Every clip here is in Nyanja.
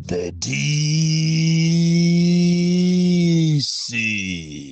The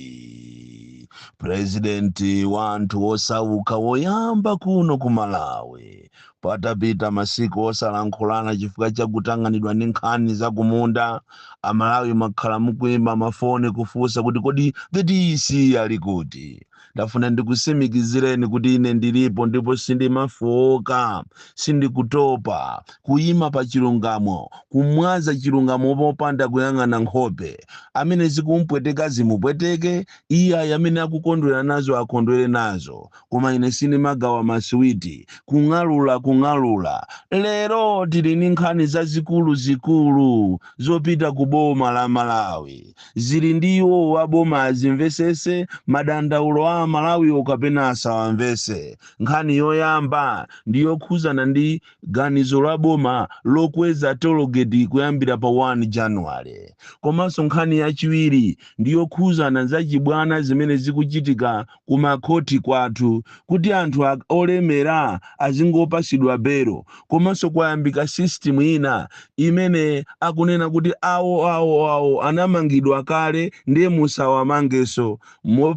DC, President wa anthu osauka woyamba kuno ku Malawi. Patapita masiku osalankhulana chifukwa chakutang'anidwa ndi nkhani za kumunda, Amalawi makhala mukuyimba mafoni kufunsa kuti kodi the DC ali kuti? Ndafuna ndikusimikizireni kuti ine ndilipo ndipo sindimafowoka, sindikutopa kuyima pa chilungamo, kumwaza chilungamo popanda kuyang'ana nkhope. Amene zikumpweteka zimupweteke, iye amene akukondwera nazo akondwere nazo, koma ine sindimagawa masiwiti. Kung'alula, kung'alula. Lero tili ndi nkhani zazikulu zikulu zopita ku boma la Malawi. Zili ndi iwo wa boma azimvesese madandaulo a Malawiwo kapena asawamvese. Nkhani yoyamba ndi yokhuzana ndi ganizo la boma lokweza tologeti kuyambira pa 1 January. Komanso nkhani yachiwiri ndi yokhuzana zachibwana zimene zikuchitika ku makhoti kwathu, kuti anthu olemera azingopasidwa belo. Komanso kwayambika system ina imene akunena kuti awo awo awo anamangidwa kale, ndiye musawamangenso.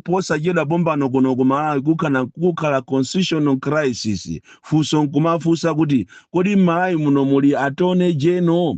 Posachedwa pompano kuno ku Malawi kukhala constitutional crisis. Funso nkumafunsa kuti kodi m'Malawi muno muli Attorney General?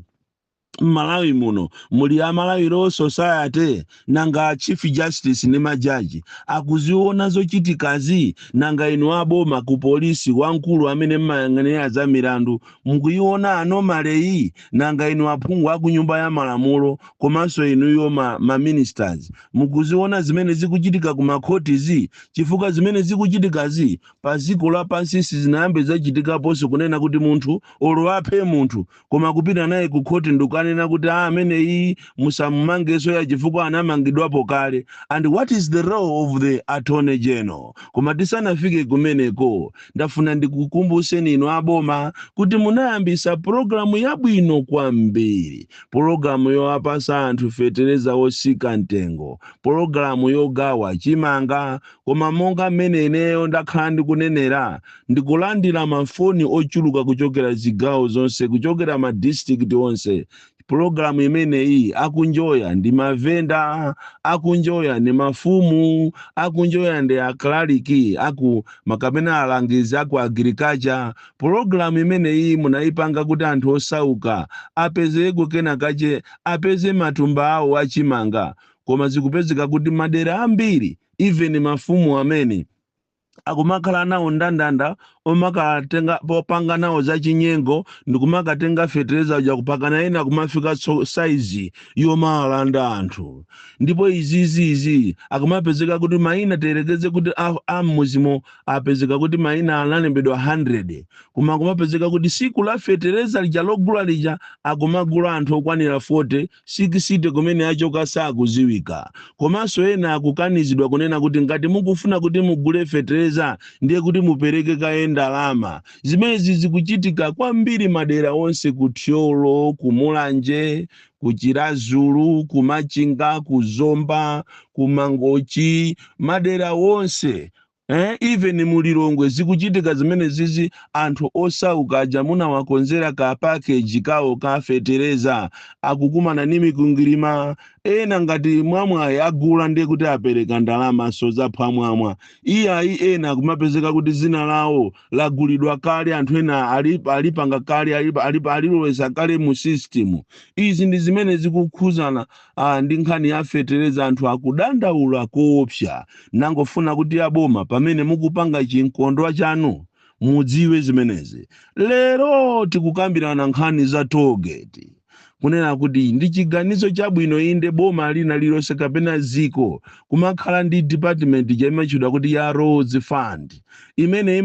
M'Malawi muno muli a Malawi Law Society? Nanga Chief Justice ndi majaji akuziona zochitikazi? Nanga inu aboma, ku polisi, wamkulu amene mmayang'anira za milandu, mukuiona anomaly? Nanga inu aphungu aku Nyumba ya Malamulo komanso inuyo ma ministers, mukuziona zimene zikuchitika ku makhotizi? Chifukwa zimene zikuchitikazi pa dziko lapansi sizinayambe zachitikaponso, kunena kuti munthu olo aphe munthu, koma kupita naye ku khoti ndikukanena kuti, "Ah, ameneyi musamumangenso ya chifukwa anamangidwapo kale." And what is the role of the Attorney General? Koma tisanafike kumeneko, ndafuna ndikukumbuseni inu aboma kuti munayambisa pulogalamu yabwino kwambiri, pulogalamu yowapasa anthu fetereza wosika mtengo, pulogalamu yogawa chimanga. Koma monga mmene ineyo ndakhala ndikunenera, ndikulandira mafoni ochuluka kuchokera zigawo zonse, kuchokera ma district onse, pulogalamu imeneyi akunjoya ndi mavenda, akunjoya ndi mafumu, akunjoya ndi aklaliki aku makapena alangizi aku agriculture. Pulogalamu imeneyi munayipanga kuti anthu osauka apezeko kenakache, apeze matumba awo achimanga, koma zikupezeka kuti madera ambiri, even mafumu amene akumakhala nawo ndandanda omakatenga popanga nawo zachinyengo ndikumakatenga fetereza uja, kupakana ena kumafika saizi yomalanda anthu. Ndipo izizizi akumapezeka kuti mayina, tiyerekeze kuti am'muzimo apezeka kuti mayina analembedwa 100, koma akumapezeka kuti siku la fetereza lija logula lija akumagula anthu okwanira 40, 60, kumene achoka sakuziwika. Komanso ena akukanizidwa kunena kuti ngati mukufuna kuti mugule fetereza, ndiye kuti mupereke kaye ndalama. Zimenezi zikuchitika kwambiri madera onse, ku Thyolo, ku Mulanje, ku Chirazulu, ku Machinga, ku Zomba, ku Mangochi, madera wonse, even mulilongwe zikuchitika zimene zizi. Anthu osauka aja munawakonzera ka package kawo ka fetereza akukumana ndi mikwingwirima. Ena ngati mwamwayi agula, ndiye kuti apereka ndalama so zaphwamwamwa. Iyayi, ena kumapezeka kuti zina lawo lagulidwa kale, anthu ena alipanga kale, alilowesa kale mu system. Izi ndi zimene zikukhuzana ndi nkhani ya fetereza. Anthu akudandaula koopsa. Nangofuna kuti aboma, pamene mukupanga chinkondwa chanu, mudziwe zimenezi. Lero tikukambirana nkhani za tollgate, kunena kuti ndi chiganizo chabwino inde boma lina lilonse kapena ziko kumakhala ndi department chaimatchedwa kuti ya Roads Fund, imene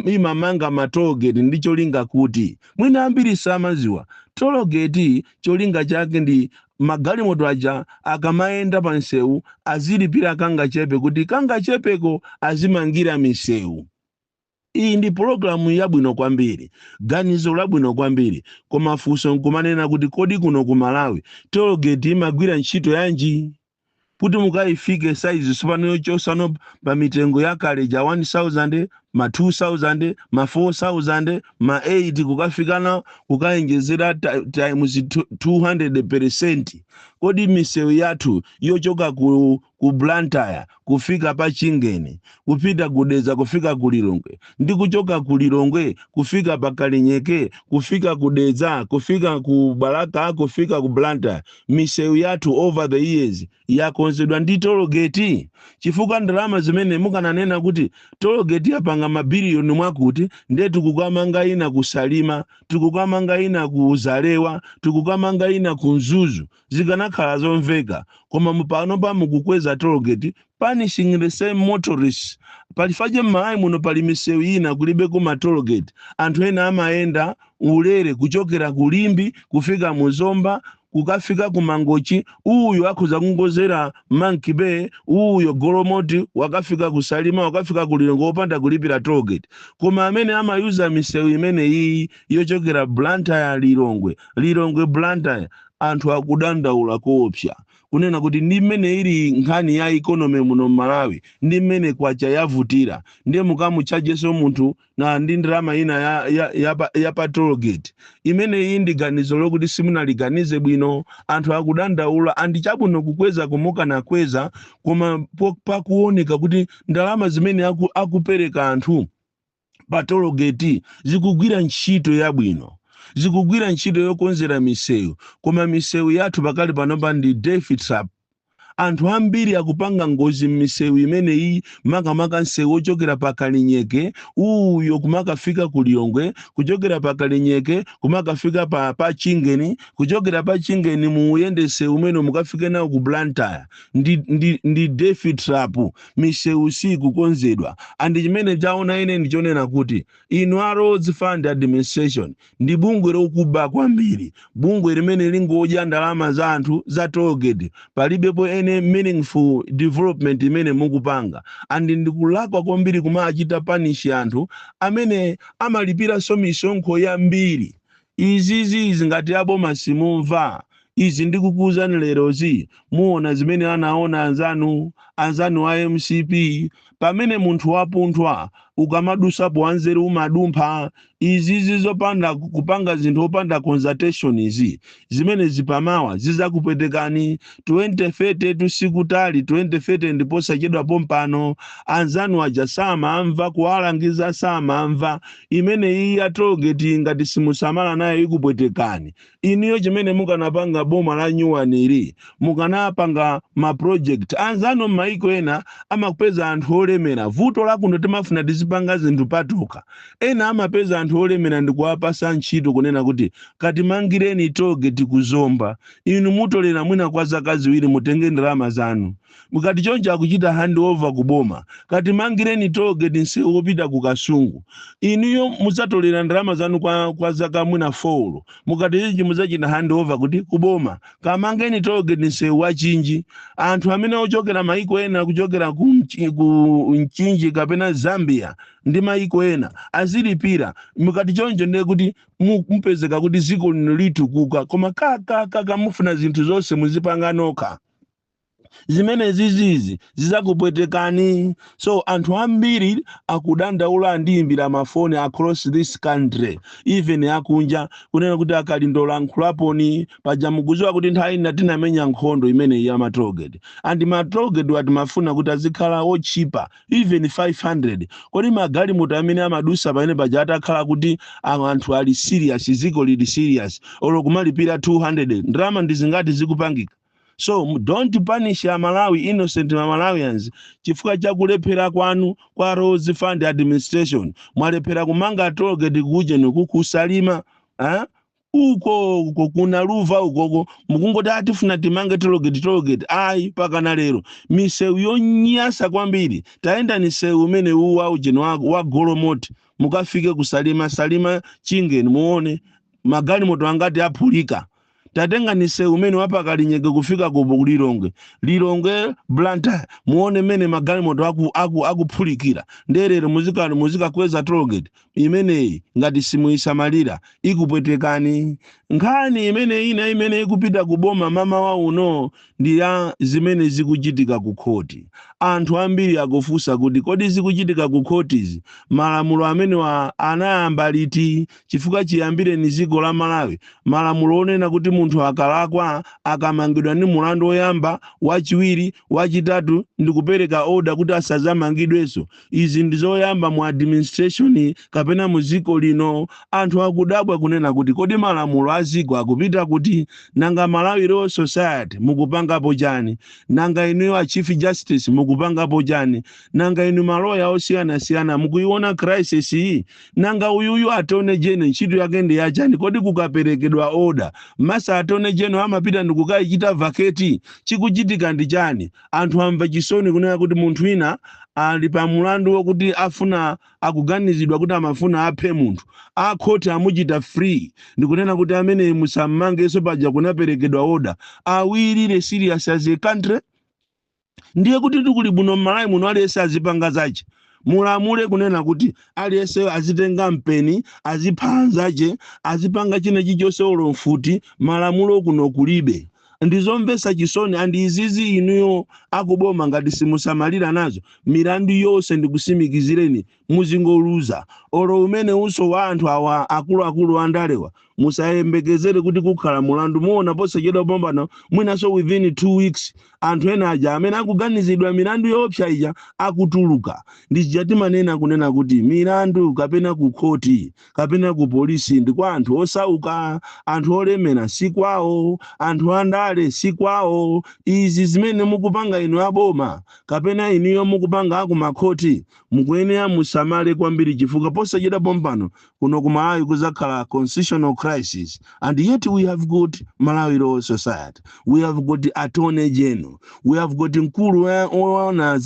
imamanga ma tollgate ndi cholinga kuti, mwina ambiri samaziwa, tollgate cholinga chake ndi magalimoto aja akamayenda pa msewu azilipira kangachepe, kuti kangachepeko azimangira misewu. Iyi ndi pulogalamu yabwino kwambiri, ganizo labwino kwambiri. Koma funso nkumanena kuti kodi kuno ku Malawi tollgate imagwira ntchito yanji kuti mukayifike saizi sopano yochosano pa mitengo yakale ja 1000 Ma 2000, ma 4000, ma 8, kukafikana kukaenjezera times 200%. Kodi misewu yathu yochoka ku Blantyre kufika pa Chingeni, kupita kudeza, kufika ku Lilongwe, ndi kuchoka ku Lilongwe kufika pa Kalinyeke, kufika ku Dedza, kufika ku Balaka, kufika ku Blantyre, misewu yathu over the years yakonzedwa ndi tollgate? Chifukwa ndalama zimene mukananena kuti tollgate yapanga mabiliyoni mwakuti, ndiye tikukamanga ina ku Salima, tikukamanga ina ku Zalewa, tikukamanga ina ku Mzuzu, zikanakhala zomveka. Koma pano mukukweza tollgate, punishing the same motorists. Palifache m'Malawi muno pali misewu ina kulibe kuma tollgate. Anthu ena amayenda ulere kuchokera ku Limbe kufika muzomba, kukafika ku Mangochi. Uyo akhoza kungozera Monkey Bay, uyo Golomoti, wakafika ku Salima, wakafika ku Lilongwe wopanda kulipira tollgate. Koma amene amayuza misewu imene iyi yochokera Blantyre Lilongwe, Lilongwe Blantyre, anthu akudandaula koopsa kunena kuti ndi mmene ili nkhani ya economy muno m'Malawi, ndi mmene kwacha yavutira, ndiye mukamuchajeso munthu na ndi ndalama ina ya pa tollgate. Imene iyi ndi ganizo lokuti simunaliganize bwino. Anthu akudandaula. And chabwino kukweza kumukanakweza, koma pakuoneka kuti ndalama zimene akupereka anthu pa tollgate zikugwira ntchito yabwino, zikugwira ntchito yokonzera misewu. Koma misewu yathu pakali panopa ndi death trap. Anthu ambiri akupanga ngozi m'misewu imeneyi, makamaka msewu wochokera pa Kalinyeke uyo kumakafika ku Lilongwe, kuchokera pa Kalinyeke kumakafika pa Chingeni, kuchokera pa Chingeni muuyende msewu umene mukafike nawo ku Blantyre, ndi death trap. Misewu sikukonzedwa. And chimene chaona ine ndichonena kuti inu a Roads Fund Administration ndi bungwe lokuba kwambiri, bungwe limene lingodya ndalama za anthu za tollgate. Palibepo any meaningful development imene mukupanga. And ndikulakwa kwambiri kumachita punish anthu amene amalipiranso misonkho yambiri. Izizi ngati aboma simumva izi ndikukuwuzani lerozi, muona zimene anaona anzanu a MCP. Pamene munthu wapunthwa, ukamadusapo wanzeru umadumpha. Izizi zopanda kupanga zinthu opanda consultation, izi zimene zipamawa zizakupwetekani. 2030 tusikutali, 2030 ndiposachedwa pompano. Anzanu aja samamva kuwalangiza, samamva. Imene iyi ya tollgate, ngati simusamala nayo, ikupwetekani inuyo. Chimene mukanapanga boma la nyuwaniri, mukanapanga ma project. Anzanu m'maiko ena amapeza anthu olemera. Vuto lakuno timafuna tizipanga zinthu patoka. Ena amapeza anthu olemera ndikuwapasa ntchito, kunena kuti katimangireni tollgate kuzomba, inu mutolera mwina kwa zaka 2, mutenge ndalama zanu. Mukati choncho akuchita hand over kuboma. Katimangireni tollgate msewu wopita ku Kasungu, inuyo mudzatolera ndalama zanu kwa zaka mwina 4, mukati ichi mudzachita hand over kuti kuboma. Kamangeni tollgate msewu wa Chinji, anthu amene ochokera maiko ena, kuchokera ku Mchinji kapena Zambia ndi maiko ena, azilipira. Mukati choncho ndiye kuti mupezeka kuti dziko lino litukuka. Koma kakakaka mufuna zinthu zonse muzipanga nokha. Zimene zizizi zizakupwetekani. So anthu ambiri akudandaula, andiyimbira mafoni across this country, even akunja, kunena kuti akalindola nkhulaponi paja. Mukudziwa kuti nthawi ina tinamenya nkhondo imeneyi ya ma tollgate, and ma tollgate wati mafuna kuti azikhala otchipa, even 500. Kodi magalimoto amene amadusa pamene paja atakhala kuti anthu ali serious, dziko lili serious, olo kumalipira 200, ndalama ndizingati zikupangika? So don't punish Amalawi, innocent Malawians, chifukwa chakulephera kwanu kwa Roads Fund Administration. Mwalephera kumanga tollgate kujenuku kusalima, eh? Uko uko kuna luva ukoko mukungoti atifuna timange tollgate, tollgate ayi. Pakana lero misewu yonyasa kwambiri. Tayenda ni sewu umene uwu ujeni wa Golomoti mukafike kusalima, Salima Chingeni, muone magalimoto angati aphulika. Tatenga ni sewu umene wapakalinyeke kufika ku Lilongwe, Lilongwe Blantyre, muone mmene magalimoto akuphulikira. Nderero muzikakweza tollgate imeneyi, ngati simuyisamalira ikupwetekani. Nkhani imene ina imene ikupita kuboma mama wa uno ndi ya zimene zikuchitika ku khoti. Anthu ambiri akufunsa kuti kodi zikuchitika ku khotizi, malamulo amenewa anayamba liti? Chifukwa chiyambireni dziko la Malawi, malamulo onena kuti munthu akalakwa, akamangidwa ndi mulandu woyamba, wachiwiri, wachitatu, ndikupereka order kuti asazamangidwenso, izi ndi zoyamba mu administration kapena mu dziko lino. Anthu akudabwa kunena kuti kodi malamulo a dziko akupita kuti? Nanga Malawi Law Society mukupangapo chani? Nanga inuyo a Chief Justice mukupangapo chani? Nanga inu maloya osiyanasiyana mukuiona crisis iyi? Nanga uyuyu Attorney General ntchito yake ndi yachani? Kodi kukaperekedwa order, masa Attorney General amapita ndikukayichita vacate? Chikuchitika ndi chani? Anthu amva chisoni kunena kuti munthu wina ali pa mulandu wokuti afuna, akuganizidwa kuti amafuna aphe munthu, akhoti amuchita free ndikunena kuti amene musammangenso, paja kunaperekedwa order. Are we really serious as a country? Ndiye kuti tikuli buno m'Malawi muno, aliyense azipanga zache, mulamule kunena kuti aliyense azitenga mpeni, azipha anzache, azipanga china chilichonse, olo mfuti, malamulo kuno kulibe. Ndizomvetsa chisoni. And izizi inuyo akuboma ngati simusamalira nazo milandu yonse, ndikusimikizireni muzingoluza. Olo umene uso wa anthu awa akuluakulu andalewa, musayembekezere kuti kukhala mulandu. Muona posachedwa pompano, mwinanso within 2 weeks, anthu ena aja amene akuganizidwa milandu yoopsa ija akutuluka. Ndija timanena kunena kuti milandu kapena ku khoti kapena ku polisi ndi kwa anthu osauka, anthu olemera si kwawo, anthu andale si kwawo. Izi zimene mukupanga inu aboma kapena inuyo mukupanga akumakhoti, mukuyenera musamale kwambiri, chifukwa posachedwa pompano kuno ku Malawi kuzakhala constitutional crisis. And yet we have got Malawi Law Society, we have got Attorney General, we have got mkulu woona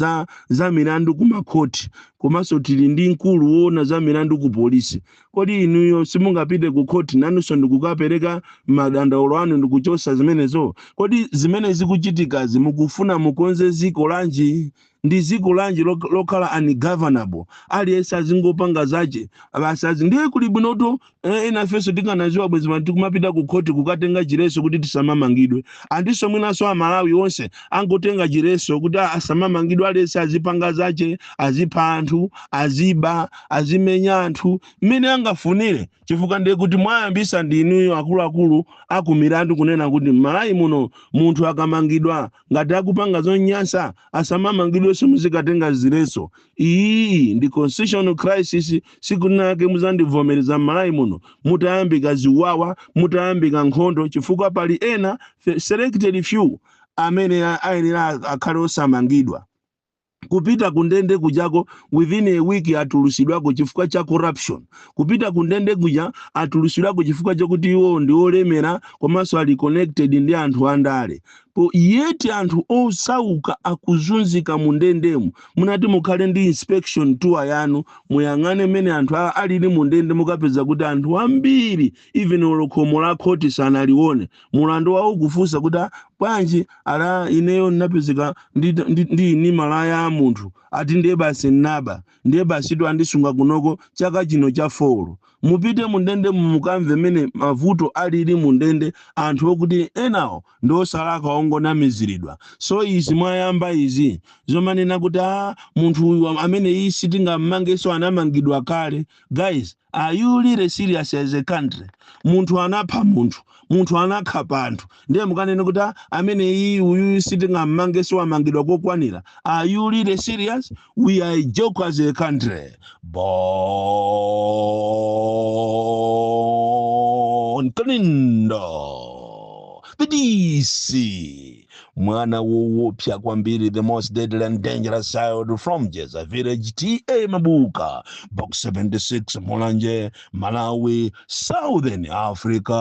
za milandu ku makhoti, komanso tili ndi mkulu woona za milandu ku polisi. Kodi inuyo simungapite ku khoti nanunso ndikukapereka madandaulo anu ndikuchosa zimenezo? Kodi zimene zikuchitikazi mukufuna mukonze ziko lanji? Ndi ziko lanji lokhala ungovernable, aliyense azingopanga zache basi? Ndiye kuli bwinoto ena ifenso tikanaziwa bwezi pano tikumapita ku khoti kukatenga chileso kuti tisamamangidwe. Andinso mwinanso Amalawi onse angotenga chileso kuti asamamangidwe, aliyense azipanga zache, azipha anthu, aziba, azimenya anthu mmene angafunire, chifukwa ndiye kuti mwayambisa ndi inuyo akuluakulu akumilandu kunena kuti m'Malawi muno munthu akamangidwa ngati akupanga zonyansa asamamangidwenso, muzikatenga zileso. Iyi ndi constitutional crisis. Siku linake muzandivomereza m'Malawi muno mutayambika ziwawa, mutayambika nkhondo, chifukwa pali ena selected few amene ayenera akhale osamangidwa. Kupita kundende kujako, within a week atulusidwako chifukwa cha corruption. Kupita kundende kuja, atulusidwako chifukwa chakuti iwo ndi olemera komanso ali connected ndi anthu andale. Po yeti anthu osauka akuzunzika mu ndendemo. Munati mukhale ndi inspection tour yanu, muyang'ane mmene anthu alili mu ndende, mukapeza kuti anthu ambiri even olo khomo la khoti sanalione. Mulandu wawo kufunsa kuti, "Ah, bwanji?" Ala, ineyo ndinapezeka ndi malaya a munthu, ati ndiye basi nnaba, ndiye basi tu andisunga kunoko chaka chino cha 4. Mupite mundende mukamve mmene mavuto alili mundende, anthu okuti enawo ndi osalakwa, ongonamiziridwa. So izi mwayamba izi zomanena kuti a munthu uyu amene iyi sitingammangenso, anamangidwa kale. Guys, are you really serious as a country? Munthu anapha munthu, munthu anakhapa anthu, ndiye mukanene kuti, "Ah, amene iyi uyu sitingammangenso, amangidwa kokwanira." Are you really serious? We are a joke as a country. Bon Kalindo, the DC, mwana woopsa kwambiri, the most deadly and dangerous child from Jeza Village, TA Mabuka, Box 76, Mulanje, Malawi, Southern Africa.